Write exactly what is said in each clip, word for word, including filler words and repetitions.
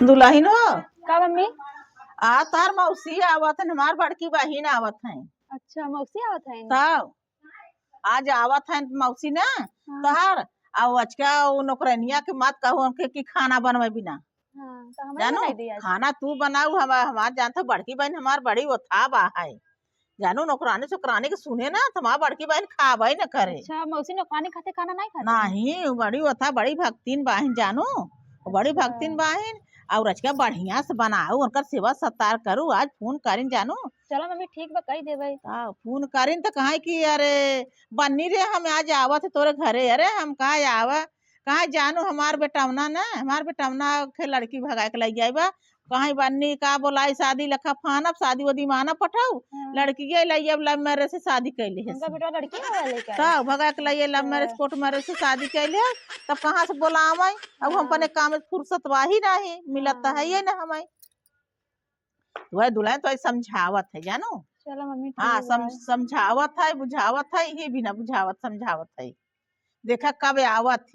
दुलहिन हो। का मम्मी? आ, तार मौसी आवत हन, हमार बड़की बहिन आवत हन। अच्छा, मौसी आवत हन? तब आज आवत हन मौसी ना, हाँ। तोहार, आ अचका उ नौकरनिया के मत कहू हमके कि खाना बनवे बिना। हाँ, तो हमें जानू, बनाई दी आज। खाना तू बनाऊ, हम, हमार जानत हो बड़की बहिन हमार बड़ी ओथा बा है। जानू, नौकरानी सोकरानी के सुने ना, तो हमार बड़की बहिन खाबे न करे। अच्छा, मौसी नौकरानी खातिर खाना नहीं खाती? नहीं, बड़ी ओथा, बड़ी भक्तिन बाहिन जानू, बड़ी अच्छा। भक्तिन बाहिन। और अचका बढ़िया से बनाऊ, उनकर सेवा सत्कार करू। आज फोन करिन जानू। चलो मम्मी, ठीक बा, कही देबे। हाँ, फोन करिन तो कहा कि अरे बन्नी रे, हम आज आवत है तोरे घरे। अरे हम कहा आवा, कहा जानू, हमार बेटवना ना, हमार बेटवना के लड़की भगा के लइ जाइबा। कहीं बन्नी का बोलाई, शादी लखा फानब, शादी वदी माना पठाऊ। हाँ। लड़किये लइ अब love marriage से शादी कैले है। उनका बेटवा लड़की वाला लेके आए। तब भगा के लइए love marriage, अच्छा। Court marriage से शादी कैले है, तब कहाँ से बोलावे? अब हम हाँ। अपने काम में फुर्सत वाही नहीं, मिलत तो है हाँ। ये ना हमें। वह दुलहिन तो समझावत है, जानू। चलो मम्मी, हाँ, ठीक सम-, बा। समझावत है, बुझावत है, ये भी ना बुझावत, समझावत है। देखा कब आवत।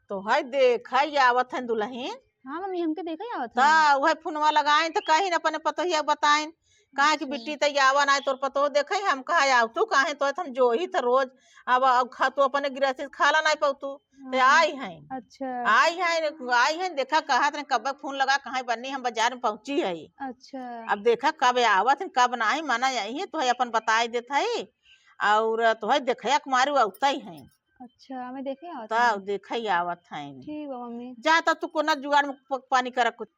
तो है, देखा ही आवत है दुलहिन। हाँ मम्मी, हमके देखा ही आवत है। ता वह फोनवा लगाइन तो कहिन अपने पतोहिया बताइन, कहा कि अच्छा। बिट्टी तै आवा नाई, तोर पतोह देखा ही, हम कहा आव तू, काहे तो हम जो ही था रोज, अब, अब खा तू अपने गिरहस्ती से खाला नाई पाऊ तू। ते हाँ। आई हैं। अच्छा। आई हैं, आई हैं, देखा कहत रहे, कब फोन लगा, कहाँ बन्नी, हम बाजार में पहुँची है। अच्छा। अब देखा कब आवत हैं, कब नाही, मना आई हैं, तोहे अपन बताई देत है। और तोहे देखा कुमारी अउतई हैं। अच्छा, हमें देखे आवत तब हैं। देखा ही आवत हैं। ठीक बा मम्मी। जा तब तू कोना जुगाड़ में प-, पानी करा कुछ।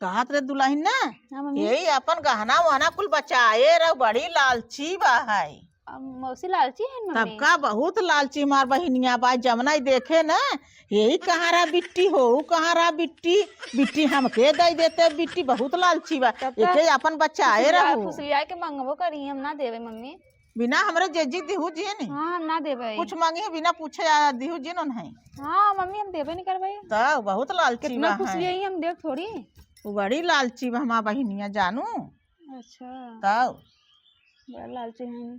कहत रहे दुलहिन ना, हाँ, मम्मी। यही अपन गहना वहना कुल बचाए रहो, बड़ी लालची बा है। अब मौसी लालची है न, तब मम्मी? का बहुत लालची हमार बहिनिया बा, जमना ही देखे ना, यही कहाँ रहा बिट्टी हो, कहाँ रहा बिट्टी, बिट्टी हमके दे देते, बिट्टी बहुत लालची बा, तब का एके अपन बचाए फुसलिया-, रहो। फुसलिया के मंगबो करी, हम ना देवे मम्मी। बिना हमरे जेजी दिहू जिन। हाँ, हम ना देबे। कुछ मांगी है बिना पूछे आ दिहू जिन उन्हें। हाँ मम्मी, हम देबे नहीं करबे। तो बहुत लालची कितना बा खुशी है। है, हम देब थोड़ी। वो बड़ी लालची बा हमार बहिनिया जानू। अच्छा। तो बड़ा लालची है।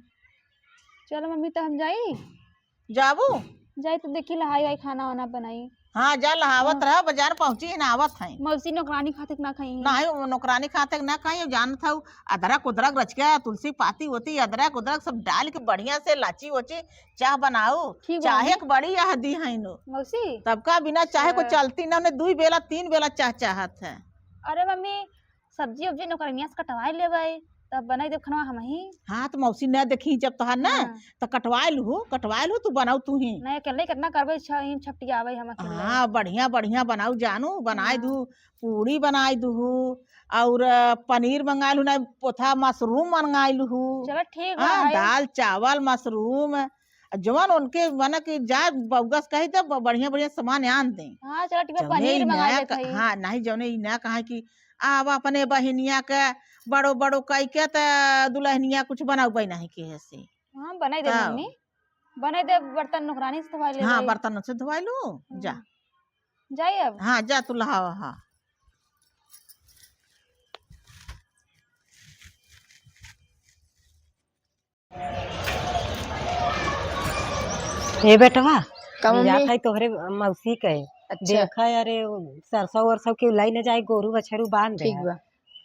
चलो मम्मी, तो हम जाई। जाबू? जाई तो देखी लहाई वाई खाना वाना बनाई। हाँ, जा लहावत हाँ। रह, बाजार पहुँची है ना, आवत है। मौसी नौकरानी खातिर ना खाई। नहीं, वो नौकरानी खातिर ना खाई, जानत हऊ, अदरक उदरक रच के, तुलसी पाती होती, अदरक उदरक सब डाल के बढ़िया से लाची ओची चाह बनाओ, ठीक बा चाहे मम्मी। के बड़ी यह दी है नो। मौसी? तब का बिना चाहे को अच्छा। चलती ना, उन्हें दुई बेला, तीन बेला चाह चाहत है। अरे मम्मी, सब्जी उब्जी नौकरनिया से कटवाए लेबै, तब बनाई देब खनवा हमही। हाँ, तो मौसी न देखी जब तोहार ना, हाँ। तो कटवाए लूहू, कटवाए लूहू, तू बनाऊ तू ही। नहीं, अकेले कितना करबै, छ-, ही छपटियाबै हम अकेले। हाँ, बढ़िया, बढ़िया बनाऊ जानू, बनाए हाँ। दू, पूड़ी बनाए दूहू, और, अ, पनीर मंगाए लूहू, ना पोथा mushroom मंगाए लूहू। चलो ठीक बा, हाँ, है। दाल, चावल, mushroom, जवन उनके मने कि जा बउगस कही त ब-, बढ़िया, बढ़िया सामान आन दे। हाँ, चलो ठीक बा, जौने पनीर ई मंगा नया लेत क-, हई। हाँ, नहीं, जौने ई नया कहा कि आवा अपने बहिनिया के बड़ो, बड़ो कई के त दुलहनिया कुछ बनाउबे नहीं के है से। हाँ, बनाई दे तब। मम्मी, बनाई दे, बर्तन नौकरानी से धोवाई ले हाँ, भाई। बर्तन से धोवाई लू, जा। हम्म। जाई अब? हाँ, जा तू लहावा, हाँ। ए बेटवा, का मम्मी? जात हई तोहरे मौसी के। अच्छा। देखा, अरे, सरसों वरसों के लाई न जाए, गोरू बछरू बांध ठीक रहे। बा।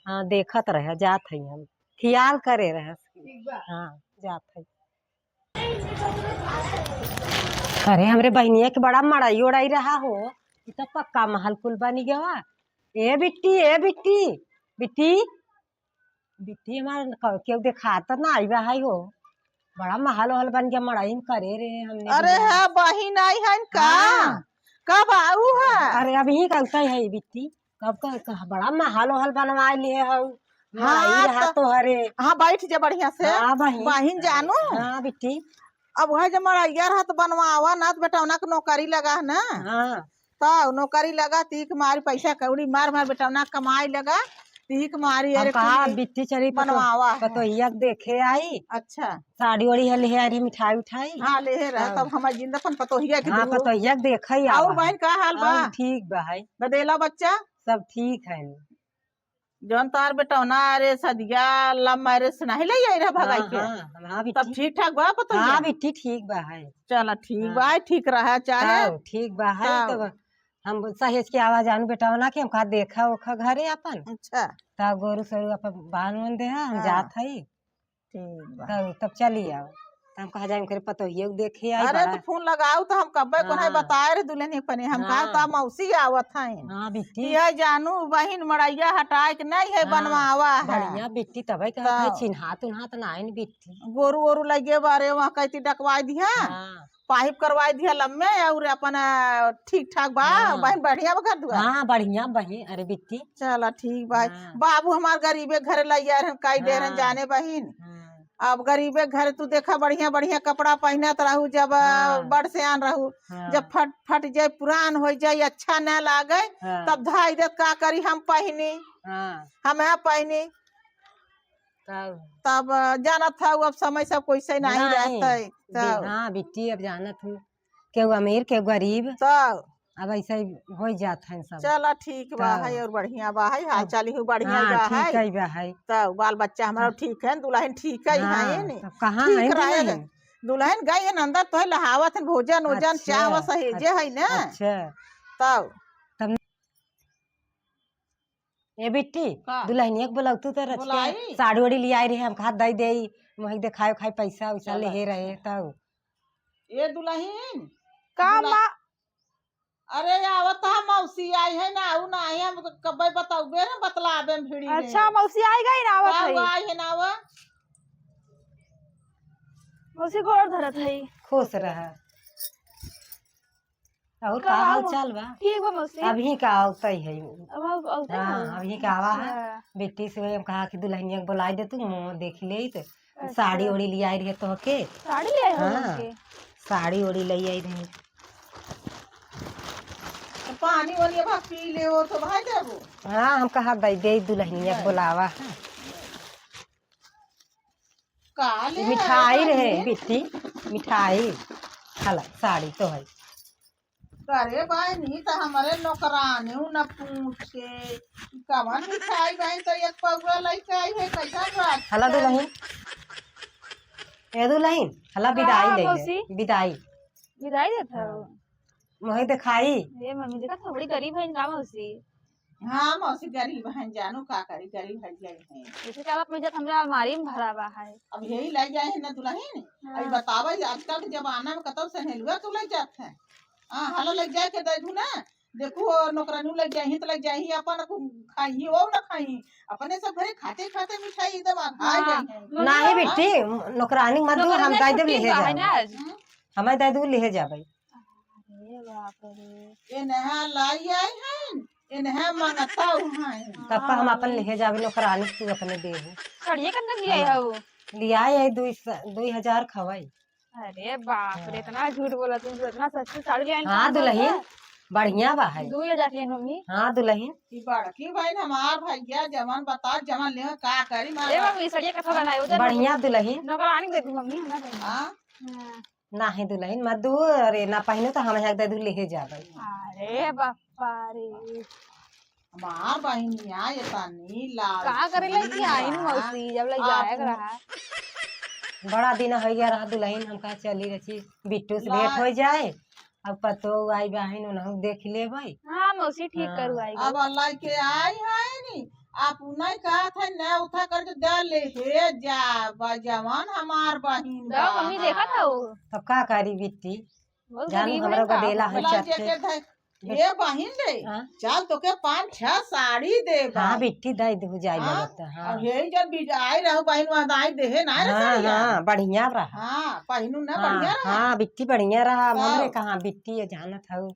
हाँ, देखत रहे, जात हई हम। खियाल करे रहे। ठीक बा। हाँ, जात हई। अरे, हमरे बहिनिया के बड़ा मड़ई ओड़ई रहा हो, ई तो पक्का महल कुल बनी गवा। ए बिट्टी, ए बिट्टी, बिट्टी, बिट्टी हमार क-, केहू देखात ना आई बा है हो। बड़ा महल वहल बन गया, मड़ई में करे रहे हमने अरे बिना। हाँ, बहिन आई हन का? हाँ। कब आऊ है? अरे अभी ही कहते है बिट्टी, कब का, का बड़ा महल वहल बनवा लिए हऊ। हाँ, मड़ई रहा तो, तो हरे। हाँ, बैठ जा बढ़िया से। हाँ, बहिन। बहिन जानू। हाँ, बिट्टी। अब वह जब मड़ैया रहा तो बनवावा ना, तो बेटौना के नौकरी लगा है ना। हाँ। तो नौकरी लगा, तीख मारी, पैसा कौड़ी मार, मार बेटौना कमाई लगा, तीख मारी, हम अरे कहा, कुल बिट्टी चली पतो-, बनवावा है। पतोहिया के देखे आई। अच्छा। साड़ी ओड़ी है, ले आई रही, मिठाई उठाई। हाँ, ले रहा, हाँ। तब हमार जिंदा अपन पतोहिया के हाँ, दूर। पतोहिया के देखा ही और आवा। बहन, का हाल बा? और ठीक बा है। बदेला बच्चा? सब ठीक है। जौन तार बेटौना, अरे, सदिया love marriage से नहीं ले आई रहा भगाई हाँ, के? हाँ, हाँ, तब बिट्टी। ठीक ठाक बा पतोहिया? हाँ, बिट्टी, ठीक बा है। चला, ठीक हाँ। बा, ठीक रहा चाहे। तब ठीक बा है, तब। तब हम सहेज के आवा जानू बेटवा ना कि हम कहा देखा ओखा घरे अपन। अच्छा। तब गोरू सोरू अपन बांध उन दे, हम हाँ। जात हई। ठीक बा। तब, तब चली आओ। तब हम कहा जाए उनकरे पतोहिए के देखे आई अरे बड़ा। तो फोन लगाओ तो हम कब्बे को नहीं हाँ। बताए रे दुल्हन ही पने। हम कहा हाँ। तब मौसी आवत हैं। हाँ बिट्टी। कि है जानू बहिन मड़ैया हटाए के नहीं है हाँ। बनवावा है। बढ़िया बिट्टी तबे कहत है तब। चिन्हात उन्हात ना आइन बिट्टी। गोरू ओरू लगे बारे वहाँ कहती डकवाई दिया। हाँ। पाइप करवाई दिया लम्मे और अपन, आ, ठीक ठाक बा, हाँ। बहिन बढ़िया बा घर दुआर? हाँ, बढ़िया बहिन, अरे बिट्टी। चला ठीक बा। हाँ। बाबू हमार गरीबे घर लैया रहन, कई दे रहन हाँ। जाने बहिन। हाँ। अब गरीबे घर तू देखा बढ़िया बढ़िया कपड़ा पहिनत रहू जब, आ, हाँ। बड़ से आन रहू। हाँ। जब फट, फट जाए, पुरान हो जाए, अच्छा न लागे, हाँ। तब धाई देत का करी हम पहिनी। हाँ। हम है पहिनी। तब? तब, अ, जानत हऊ, अब समय सब कोई से नहीं नहीं, रहत है, बि-, तब। हाँ, बिट्टी, अब जानत हूँ, केहू अमीर, केहू गरीब, तब। अब ऐसे ही हो जात है सब। चला, ठीक बा तब। है, और बढ़िया बा है, हाल तब। चाल ही बढ़िया हाँ, बा ठीक है। है बा है। तब, बाल बच्चा हमारा तब। ठीक है, दुल्हन ठीक है, हाँ, है ने? तब कहाँ ठीक है रहे दुल्हन? दुल्हन गई है अंदर, तो है लहावत है, भोजन, ओजन, अच्छा, चाह, वा सहेजे अच्छा, है ना? अच्छा। तब। तब ए बिट्टी, का? दुल्हनिया के बोलौतू तो रच के बोलाई? साड़ी ओड़ी लियाई रहे, हम कहा दई देई, मोही देखायो खाई पैसा वैसा चला, लेहे रहे अच्छा। तब। ए दुल्हन, का दुल्हन, माँ? अरे आवत है मौसी आई है ना, ऊ ना आई, हम कब्बे बताउबे ना, बतलाबे में भिड़ी रहे। अच्छा, मौसी आई गई ना, आवत का है। हुआ आई है ना, आवा? मौसी गोड़ धरत है। खुश रहा। और का का हाल हो? चाल बा? ठीक बा मौसी। अभी का आवतै है। अब आव-, आवतै हाँ, है? अभी का आवा है। अच्छा। बिट्टी से हम कहा कि दुल्हनिया के बोलाई दे तू, मुँह देख ले तो अच्छा। साड़ी ओड़ी ले आई रहे तो के। साड़ी ले आई हो हाँ, उनके? साड़ी ओड़ी ले आई रहे। तो पानी वानी अब पी ले हो तो भाई देबो। हाँ, हम कहा दे, दे दुल्हनिया के ले। बोलावा है। का ले मिठाई आए रहे बानी? बिट्टी, मिठाई। हला, साड़ी तो है। अरे बहिनी, त हमरे नौकरानी न पूछे, कवन मिठाई बहिन, त एक पौवा लइके आई है, कैसन बात हला है? दुल्हन, ए दुल्हन, हला का विदाई ले ले, मौसी? विदाई। विदाई देत हौ? हाँ। मोहे देखाई। ए मम्मी, देखा तो बड़ी गरीब है इनका मौसी। हाँ, मौसी गरीब है, जानू का करी, गरीब है, गरीब है। जैसे कि आप अपने इज्जत हमरा अलमारी में भरा बा है। अब यही लाई जाए है ना दुल्हन, हाँ। अब बतावा, ये आजकल के जमाना में कतौ सहेलुआ तू लाई जात है। हाँ, हला लाई जाए के दे दू ना, देखू, वो नौकरानी लाई जाही तो लाई जाही, अपन खाई, वो ना खाई, अपने सब घरे खाते खाते मिठाई एकदम अघाई हाँ, गई है। मम्मी, नहीं हाँ। बिट्टी, नौकरानी मत दू, हम नौकरानी दे देब, छुट्टी लेहे बा, है जाओ। ना आज? हम्म? हमें दे दू, लेहे जाबे। अरे बाप रे। इन्हें लाई आई हैं, इन्हें मंगता हुआ है। तब हम अपन लेहे जाबे नौकरानी, तू अपने देहू। कड़िए कन तक लियाई हाँ। हऊ? लियाई है दुई स-, दुई हजार खवाई। अरे बाप रे, हाँ। इतना झूठ बोला तुम, इतना सस्ती साड़ी लियाई हाँ, कहाँ से दुल्हन, होता? बढ़िया बा है। दुई हजार के मम्मी। हाँ, दुल्हन। ई बड़की बहिन हमार भैया जवन बता, जवन ले का करी, मार ए मम्मी, सड़िया कथा बनाए, उधर बढ़िया दुल्हन। नौकरानी दे दू मम्मी, हमरा दे दू। हाँ? हाँ। नाही दुल्हन मत दू, अरे ना पहिनो तो हम यहाँ दे दू, लेहे जाबे। अरे बापा रे। हमार बहिनिया ये तनी लालची का करे लगी आई नु बा। मौसी, जब लग आप जाए रहा। बड़ा दिन हो गया रहा दुल्हन, हम कहा चली रची बिट्टू से ला- भेंट हो जाए, अब पतो आई बहिन उन्हों देख लेबै। हाँ मौसी ठीक हाँ। करू आई अब गई। अल्लाह के आई है नी, आप उन्हें कहत है, न उठा करके दे ले, हे जा, बा जवान हमार बहिन दो बा। मम्मी देखा था वो। तब का करी बिट्टी? बहुत जानू गरीब हमरा है का? गदेला है बोला चट्टे। जेके धै-, बिट्टी। ए बहिन रे, हाँ? चल तोके पाँच छह साड़ी देबा। हाँ बिट्टी दे दू जाए हाँ? लगत, हाँ। अब यही जब बिदाई रहू बहिन वहाँ दाई देहे ना रे हाँ, साड़िया। हाँ, बढ़िया रहा। हाँ, पहिनू ना हाँ, बढ़िया रहा। हाँ, बिट्टी बढ़िया रहा। तब? हमरे कहाँ बिट्टी ये जानत हऊ।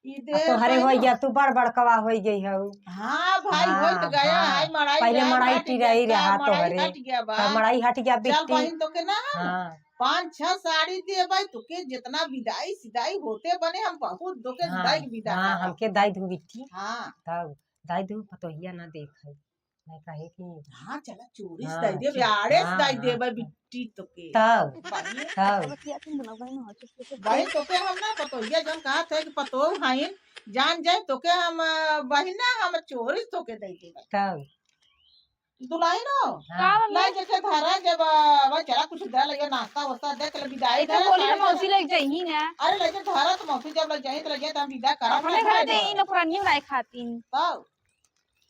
ई अब दे तोहरे बहिन। होई गया, तू बड़ बड़कवा होई गई हऊ। हाँ भाई, हाँ, होई तो गया, हाँ। हाय मड़ाई पहले जाए, मड़ाई हट टिराई गया, रहा मड़ाई तोहरे। हट गया बा। तब मड़ाई हट गया, चल बिट्टी। बहिन, तोके ना हम हाँ। पाँच छह साड़ी देबै, तोके जितना विदाई सिदाई होते बने, हम बहुत तोके हाँ, दई के विदा हाँ, करब। हमके दई दू बिट्टी। हाँ। तब दई दू, पतोहिया ना देखे। मैं कहे कि हाँ, चला चोरी से हाँ, दई देबे, चो-, आड़े से हाँ, दई हाँ, देबे हाँ। बिट्टी तोके। तब, बहिन। तब। बहिन, तोके हम ना पतोहिया जन कहा थे कि पतोह हईन, जान जाए तोके हम, अ, बहिन ना, हम चोरी से तोके दई देबे। तब। दुलहिन हो। हाँ। का मम्मी? लाई जेके धरा जब, आ, भाई चला कुछ दे लइया, नाश्ता वास्ता दे, चला विदाई ए तो करे, बोली ना साड़ी मौसी दे। लइके जाइही ना। अरे लइके धरा तो मौसी जब लइके जाइही तो लइके हम विदा करब अपने ना घरे भाई। जाइही ना पुरानी बनाए खातिन। तब।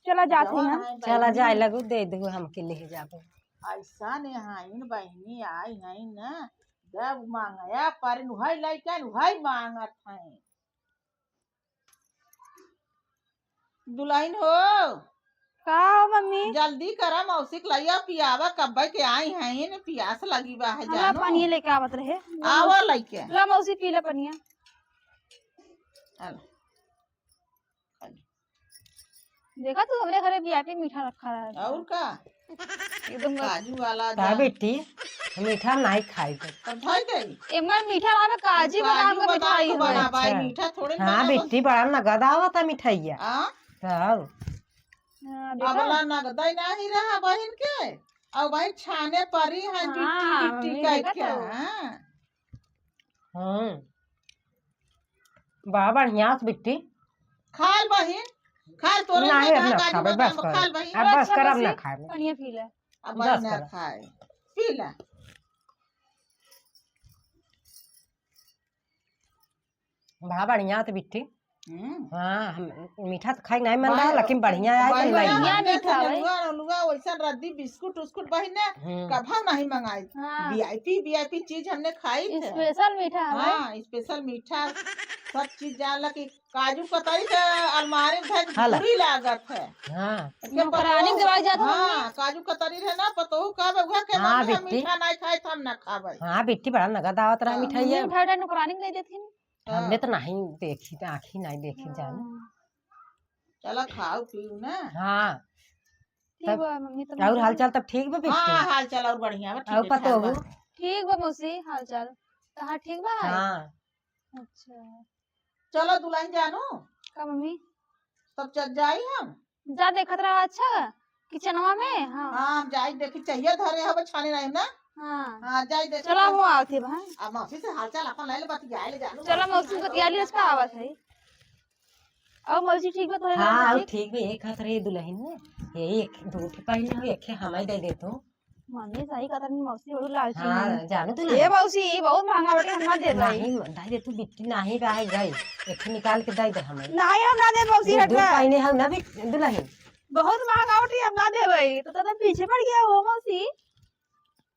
चला जात ही हम। चला जाए लगू, दे दू हमके ले जाबो। ऐसा ने हाइन बहिनी आई है ना, जब मांगया पर उहई लइका उहई मांगत है। दुलहिन हो। का हो मम्मी? जल्दी करा, मौसी के लइया पियावा, कब्बे के आई हैं, पियास लगी बा है हमरा जानू। पानी लेके आवत रहे। आवा लइके। ला मौसी पी ले पनिया। आला। देखा तू हमरे घरे वीआईपी मीठा रखा रहा है। और का? एकदम काजू वाला का जाम। बेटी, मीठा नहीं खाई तो। तब खाई गई? एमन मीठा वाला में काजू काजू बादाम का बादाम मिठाई का है। बना बाई, अच्छा। मीठा थोड़े हाँ बनावा। बेटी, बड़ा नगद आवता मिठाइया। हाँ? तब। हाँ, देखा? अबला नगद ही नहीं रहा बहिन के। और बहिन छाने परी है हाँ, बिट्टी, बिट्टी मम्मी, कह देखा के, तो। हाँ। हम्म। बा बढ़िया से बिट्टी। खाल बहिन, खाल तोरे नहीं, में अब ना खाए, खाबे, बस करो। खाल बहिन। अब बस अच्छा, कर, अब ना मौसी, खाबे। पनिया पी ले। अब बस बहिन ना करो। खाए, पी ले। बा बढ़िया से बिट्टी। हम्म। हाँ, हम मीठा तो खाई नहीं मन रहा, भाई, लेकिन बढ़िया है, भाई, तो नहीं। बढ़िया मीठा है। लुआ, लुआ, वैसन रद्दी बिस्कुट उस्कुट बहिन ने हम्म। कभा नहीं मंगाई। हाँ। वीआईपी, वीआईपी चीज हमने खाई थे। स्पेशल मीठा है। हाँ, स्पेशल मीठा। सब चीज जान ला कि काजू कतरी के अलमारी में धर के हाला। बुरी लागत है। हाँ। के नौकरानी पतोहू, देवाई जात हाँ, मम्मी। काजू कतरी रहे ना, पतोहू कहबे, उहे के हाँ, मम्मी हम बिट्टी। मीठा नहीं खाई, तो हम ना खाबे। हाँ, बिट्टी बड़ा नगद आवत रहा हाँ। मिठाइया। मम्मी उठा उठा नौकरानी दे देथिन। हमने हाँ। तो नहीं देखी, तो आँखी नहीं देखी जान। हाँ। चला खाओ पीओ ना। हाँ। ठीक तब बा मम्मी, तब और मम्मी हाल चाल तब ठीक बा बिट्टी? हाँ, हाल चाल और बढ़िया बा, और ठीक ठाक पतोहू? बा। ठीक बा मौसी, हाल चाल। तहार ठीक बा? हाँ। अच्छा। चलो दुलहिन जानू। का मम्मी? तब चल जाई हम। जा देखत रहा, अच्छा, किचनवा में, हाँ। हाँ, हम जाई देखी, चाहिए धरे हवे छाने नहीं ना? हाँ। हाँ, जाई देखी। चला, हम आवत ही बहन। आ मौसी से हाल चाल अपन ले ले, बतिया ले जानू। चला, मौसी बतिया ली, उसका आवत है। और मौसी ठीक बा, तोहरे हाँ, घर और ठीक? ठीक बा, एक हाथ रहे दुलहिन में, यही एक दो ठे पहने हो, एक ठे हमें दे दे तू। मम्मी सही कहत रही, मौसी बड़ी लालची हाँ, है। जानू तू ए ना। मौसी, ई बहुत महंगा बाटे, हम ना देत हई। नहीं, दे दे तू बिट्टी, नहीं रह गई, एक ठे निकाल के दे दे हमें। नहीं, हम ना देब मौसी, दू, दू हटा। पहने हो ना भी दुलहिन। बहुत महंगा बाटे, हम ना देबै, तो, तो, तो पीछे पड़ गया हो मौसी।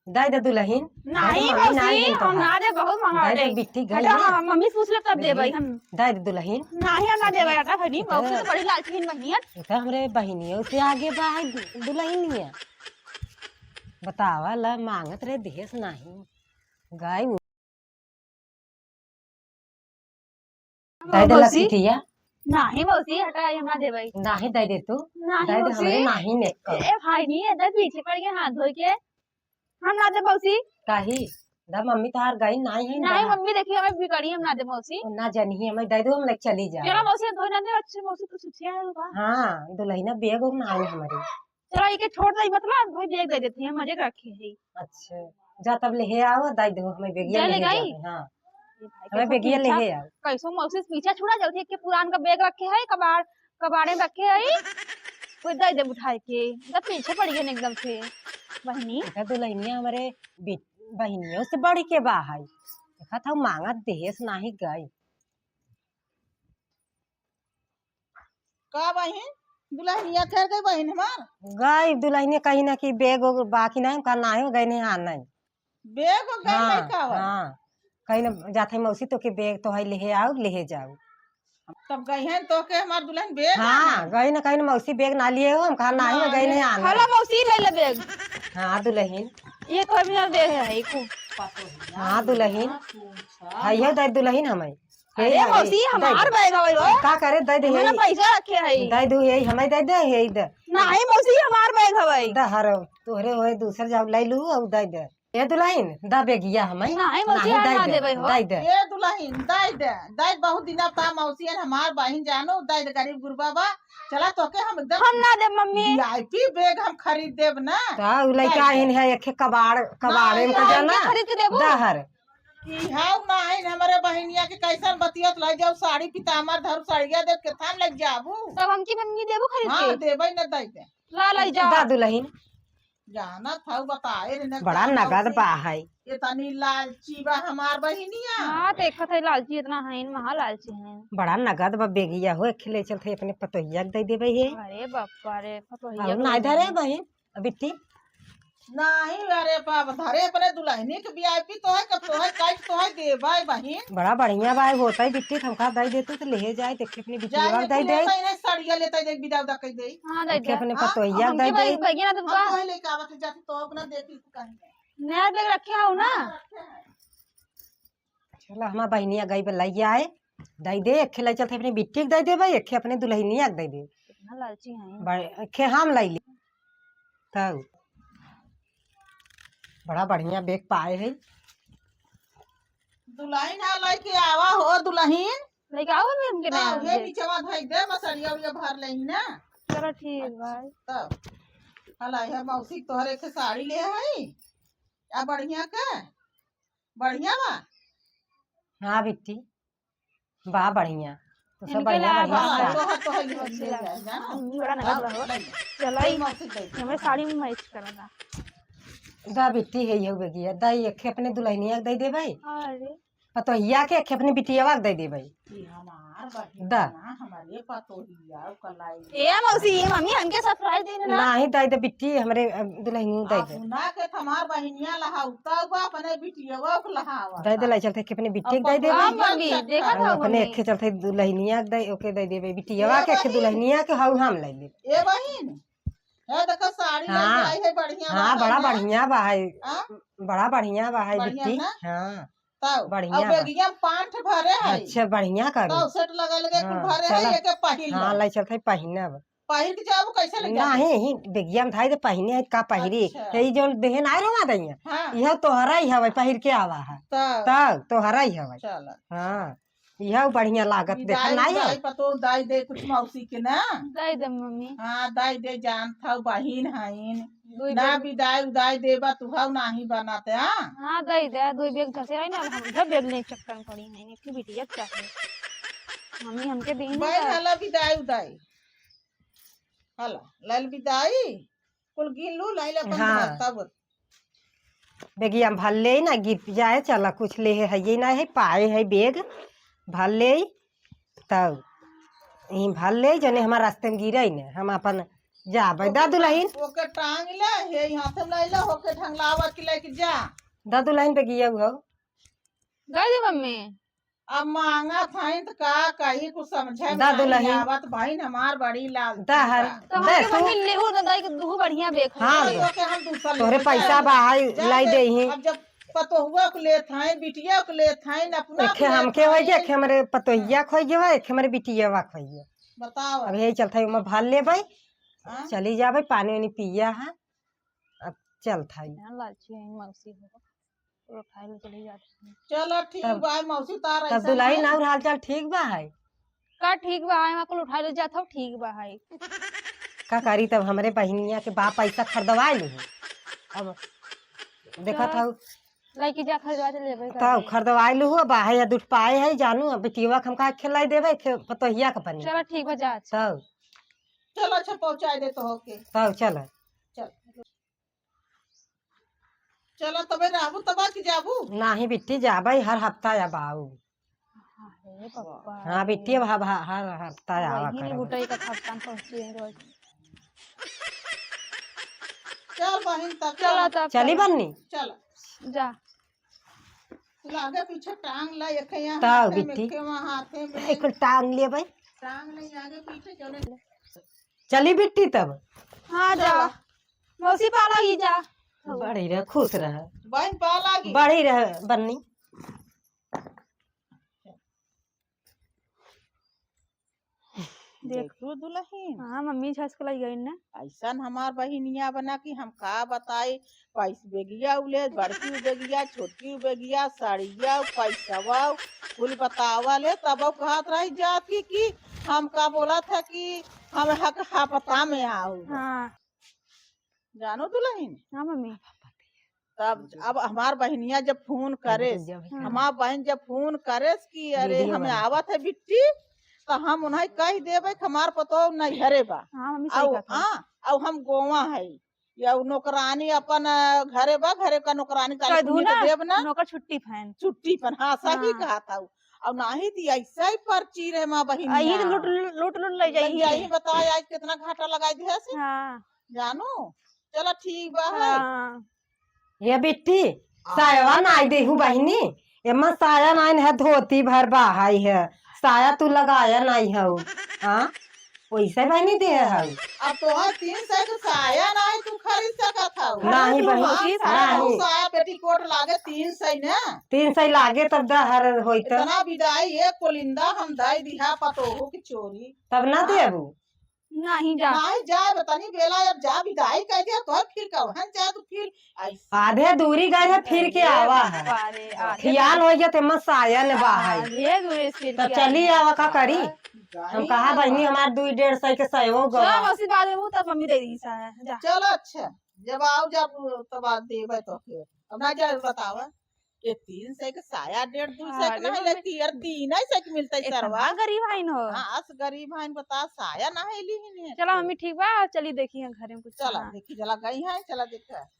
दे दे दुलहिन। नहीं दे दे मम्मी, मौसी, नहीं देब हम तोहार। ना देब, बहुत महंगा दे दे बाटे। बिट्टी, हटा, गई। हाँ, मम्मी से पूछ ले तब देबै हम। दे दे दुलहिन। नहीं, हम ना देबै, हटा, खनी, मौसी तो बड़ी लालची है, बहिनिया। ये तो हमरे बहिनियों से आगे बा है दुलहिनिया। बतावा ला, मांगत रहे देस नाही। गाय उ- दे दे मौसी? लखिटिया। नाही मौसी, हटा, ये हम ना देबै। नाही दे दे तू। नाही दे दे मौसी। हमरे नाही ने कर। ए भाई, नहीं, इधर पीछे पड़ गया हाथ धोई के। हम ना दे मौसी। काहे? दा मम्मी तोहार गई नाही है नाही ना। मम्मी देखी हमें बिगड़ी, हम ना दे मौसी। ओ ना जानी है, हमें दे दो, हम लेके चली जाए। चलो मौसी, धोई ना दे, अच्छे मौसी तो सुखिया है बा। हाँ, दुलहिना बैग उग नाही हमारी। चलो, इके छोड़ दे, मतलब, भाई बैग दे देती है, मजे के रखे है। अच्छा, जा तब लेहे आओ, दे दो, हमें बैगिया जा ले लेहे गई? जाओ, हाँ। ये भाई, हमें कैसो बैगिया पीछा, लेहे आओ। कैसो मौसी से पीछा छुड़ा जाती है कि पुरान का बैग रखे है, कबाड़, कबाड़े में रखे है, कोई दे दे उठाए के, इधर पीछे पड़ गए एकदम से, बहनी। इधर दुलहिनिया हमारे बे-, बहनियों से बढ़ के बा है। देखा था, मांगत देस नाही गई। का बहिन? दुलहिनिया ठहर गई बहिन हमार? गई दुलहिनिया कही ना कि बैग उग बाकी नाही, का नाही हो गई नाही, हाँ नाही। बैग उग गई हाँ, नाही का बा? हाँ। कही ना जात है मौसी तो के बैग तो है लेहे आओ, लेहे जाओ। तब गई है तो के हमार दुलहिन बैग हाँ, आने? गई ना कही ना मौसी बैग ना लिए हो, हम कहा नाही हो गई नाही आने। हेलो मौसी ले ले बैग। हाँ दुलहिन। ये तो अभी ना दे है, इको। हाँ दुलहिन। हाँ, तू अच्छा। हाँ, ये दे दुलहिन हमें। अरे यही, मौसी, यही, दे हमार दे। बैग हवे हो। का करे, दे दे, हमारा यही। पैसा रखे है। दे दू, यही हमें दे दे, यही दे। नाही मौसी, हमार बैग हवे। दे हरो, तोहरे होए, दूसर जाओ, ले लू, और दे दे। ए दुलहिन, दा बैगिया हमें। नाही मौसी, नाही, हम दे ना दे, देबै हो। दे दे। ए दुलहिन, दे दे, दे, बहुत दिन अब ता मौसी है, हमार बहिन जानो, दे दे, गरीब गुरबा बा। चला तोके हम एकदम हम ना देब मम्मी। वीआईपी बैग हम खरीद देब ना। ता उ लइका दे दे। आइन है, एक कबाड़, कबाड़े नाही, में का नाही, जाना? के खरीद के देबू? दहर। ई हाउ नाहिन हमरे बहिनिया के कैसन बतियत, लइ जाओ साड़ी पीताम्बर धरू, साड़िया देत के थान लइ जाबू। तब हमकी मम्मी देबू खरीद हाँ, के? देबै न दइ दे। ला, लइ जा। दा दुलहिन, जानत हऊ, बताए रहे न बड़ा का नगद मौसी। बा है। इतनी लालची बा हमार बहिनिया। हाँ, देखत है लालची इतना है, महा लालची है। बड़ा नगद बा बेगिया हो, एक ले चलत है अपने पतोहिया के दे देबे है। अरे बापा रे, पतोहिया और के ना दे इधर है देबे। बहिन, बिट्टी। नहीं, अरे बाप, धरे अपने दुल्हनी के VIP तो है, कब तो है, काट तो है, देबे बहिन। बड़ा बढ़िया बा, होता है बिट्टी, हमका दे देते तो ले जाए, देखे अपनी बिटिया जाए, दे दे। इन्हें सड़िया लेता है, देख, बिदा उदा कह दे। हाँ, दे देखे दे। अपने हाँ, पतोहिया हमके दे भाई, दे। भैया ना हम तुमका। तो है लेके आवत है, जाती तो अपना देख ली कहीं। नया बैग रखे हो ना? हाँ, रखे हैं। चला, हमार बहिनिया गई बा, लइया आए, दई दे, एक खे लई चलत है अपने बिट्टी के दई देबे, एक खे अपने दुल्हनिया के दई देबे। कितना लालची है। बड़े, एक खे हम लई ले। तब बड़ा बढ़िया बैग पाए है। दुल्हन आ लइके आवा हो दुल्हन। लइके आवा में हमके ना, नहीं ये आवे। नीचवा धई दे, बस अड़िया उड़िया भर लेही ना। चलो ठीक भाई। तब हला है मौसी तोहरे के साड़ी ले है, आ बढ़िया का। बढ़िया बा? हाँ बिट्टी, बा बढ़िया। तो सब इनके बढ़िया, ला बढ़िया बा। हाँ, तोहर, तोहर ले, ले जाए, जाना? हाँ, बड़ा नगद बा हो। ले ले। चला, कोई मौसी दे दे। हमें साड़ी में मैच करना। दा बिट्टी है, यहू बेगिया। दा, ये खे अपने दुल्हनिया के दे दे भाई। अरे। पतोहिया के, खे अपने बिटियावा के दे दे भाई। ये हमार बहिन दा। ना, हमारे पतोहिया कलाई। ए मौसी, ये मम्मी हमके सरप्राइज देने ना। नाही, दे दे बिट्टी, हमरे, अ, दुल्हनिया दे दे। अपना के हमार बहिनिया लहाउता बा, अपने बिटियावा के लहावा। दे दे, ले चलत है कि अपने बिट्टी के दे दे। हाँ, मम्मी, देखा था अपने मम्मी। एक चलत है दुल्हनिया के दे, ओके दे देबे, बिटियावा के, एक दुल्हनिया के, हऊ हम ले ले। ए बहिन, है देखो साड़ी हाँ। लेके आई है, बढ़िया हाँ, बा, बड़ा बढ़िया। बढ़िया बा है। हाँ? बड़ा बढ़िया बा है बढ़िया बिट्टी। ना? हाँ। तब बढ़िया अब बा। बेगिया में पाँच भरे है। अच्छा, बढ़िया करू। तब सेट लगा लगे कुल हाँ, भरे है, चला। एके पहिन हाँ, लो। ले चलत है पहिनब। पहिर के जाबू, कैसे ले जाबू? नाही, ही बेगिया में धाई दे पहिने है, का पहिरी? अच्छा। हे, ई जौन बहन आए रहा दइया, हाँ। यह तोहरा ही हवे, पहिर के आवा है। तब। तब तोहरा ही हवे। चला। हाँ, यह बढ़िया लागत, देखा विदाई, नाही हो? विदाई पतो दाई दे कुछ मौसी के ना। दाई दे मम्मी। हाँ, दाई दे, जानत हऊ बहिन हईन। दुई ना बेग। विदाई उदाई देबा तू हऊ नाही बनत, हाँ? हाँ, दाई दे, दुई बेग जैसे है ना, हम जब बेग ले चक्कर में पड़ी हैं, एक ही बिटिया चाहिए। मम्मी हमके दी नहीं बहन तो। हला विदाई उदाई। हला, लाल विदाई। कुल गिन लू, लाइल अपन हाँ। घर तब। बेगिया में भर ले ना, गिर जाए, चला कुछ ले है, है ये ना है, पाए है बेग, भर ले, तब यहीं भर ले, जने हमार रास्ते में गिरे ने, हम अपन जाबे। दा दुल्हन। ओके टांग ले, हे हाथ में ले ले, ओके ढंगलावा के लेके जा। दा दुल्हन बेगिया हो। गई दे मम्मी। अब मांगत हईं त का कही, कुछ समझे में दा नहीं दुल्हन। आवत। बहिन हमार बड़ी लालची दा हर, बा। तो दे हमके तू। मम्मी लेहू ना दाई के दुहू बढ़िया बेग है। हाँ, तो दे। ओके हम दूसर तोहरे लेबे। पैसा बा, हाय, जा लाई दे। देही। अब जब पतोहुआ के लेत हईं, बिटिया के लेत हईं, अपना एखे के लेत हमके होई हईं। जे, एखे हमरे पतोहिया के होई जे, एखे हमरे बिटियावा के होई जे। बताओ। अब यही चलत है, ओमा भर लेबे, हाँ? चली जाबे, पानी वानी पिया है, अब चलत है। यहाँ लालची है, मौसी हो। उठाए ले चली जात हई। चलो ठीक तब, बा, मौसी तार तब ऐसा दुल्हन है। और हाल चाल ठीक बा है? का ठीक बा है, वहाँ कुल उठाए ले जात हऊ, ठीक बा है। का करी तब, हमरे बहिनिया के बाप पैसा खरीदवा लू। अब देखत चलो, हऊ। लइके जा खरीदवा के लेबे तब करबे। खरीदवा लू हो, बा है या दुठ पाए है, जानू, अब बिटिया के हम का खिलाई देबे, खे-, पतोहिया के बनी। चलो ठीक बा, जा। तब। चलो अच्छा पहुँचाए दे तो होके। तब चलो। चल। चला तबे रहबू तबा कि जाबू? नाही बिट्टी, जाबे हर हफ्ता अब आऊ। अरे पप्पा हाँ बिट्टी, रे। अब ह-, ह-, हर हफ्ता अब आवा वही करब। बुटई का खत्म पहुंची है रोज। चल बहिन तब चला चल। तब चली चल। बन्नी? चल। जा। लागे पीछे टांग ला, एक यहाँ तब हाथे में, बिट्टी। एक वहाँ हाथे में। एक टांग ले भाई। टांग नहीं आगे पीछे चले। चली बिट्टी तब। हाँ जा। चला। मौसी पाला ही जा। बढ़ी रह, खुश रह। बहन पाला की। बढ़ी रह बन्नी। देख। देखू दुल्हन। हाँ मम्मी झसक लग गई ना। ऐसन हमार बहिनिया बना कि हम का बताई, पैस बेगिया उले, बड़की बेगिया, छोटकी बेगिया, साड़िया, पैसवा, कुल बतावा ले, तब कहत रही जात की, कि हम का बोला था कि हम हक हफ्ता में आओ। हाँ। जानो दुल्हन? हाँ मम्मी। तब अब हमार बहिनिया जब फोन करेस, हाँ। हमार बहिन जब फोन करेस कि अरे वीडियो हमें वाला। आवत है बिट्टी, तो हम उन्हें कह देबे कि हमार पतोह नैहरे बा। हाँ मम्मी, सही अउ, कहत है। हाँ, अउ हम गोवा है। या उ नौकरानी अपन, अ, घरे बा, घरे का नौकरानी कह ताली दू कुली ना, के देब ना। नौकर छुट्टी फैन। छुट्टी फैन, हाँ, सही हाँ। कहा था उ। और नाही दी, ऐसा ही पर्ची रहे माँ बहिनिया। यही तो लूट, लूट, लूट ले जाई। जाई, बताओ आज कितना घाटा लगाई दिया से। हाँ। जानो, चला ठीक बा है। हाँ। ये बिट्टी, सायवा नाई देहू बहिनी, एमा साया नाई है, धोती भर बाहाई है, साया तू लगाया नाई हऊ, हाँ? वैसे बहिनी दे हऊ। अब तोहर तीन सौ के साया नाई तू खरीद सकत हऊ। नहीं बहिनी, पाँच सौ नहीं। साया पेटीकोट लागे तीन सौ ना। तीन सौ लागे तब दहर होई त। इतना विदाई एक कोलिंदा हम दाई दिहा पतोहू की चोरी। तब ना हाँ। देबू। नहीं जा। नहीं जाए, तनी बेला अब जा, विदाई कह दिया, तो फिर कहन जाए, तो फिर ऐसे। आधे दूरी गए है, फिर के आवा है। अरे, आधे खियाल हो गया, ते मसाया ने बाहर। आधे दूरी से फिर तो के चली आवा। आवा, का करी? हम कहा, बहिनी, हमार दुई डेढ़ सौ के सयो गवा। चलो, मौसी, बाद में वो तब मम्मी दे दी सा, जा। चलो, अच्छा, जब आओ, जब तब देबे तो फिर। अब ना जाए, बतावा। ये तीन सौ के साया डेढ़, दुई सौ के अरे नहीं मम्मी। लेती यार, तीन सौ के मिलता है इतना सरवा। गरीब हईन हो। हाँ, अस गरीब हईन, बता, साया ना है ली ही नहीं। चला मम्मी, ठीक बा, चली देखी है घरे में कुछ चला सामान। देखी, चला गई है, चला देखा।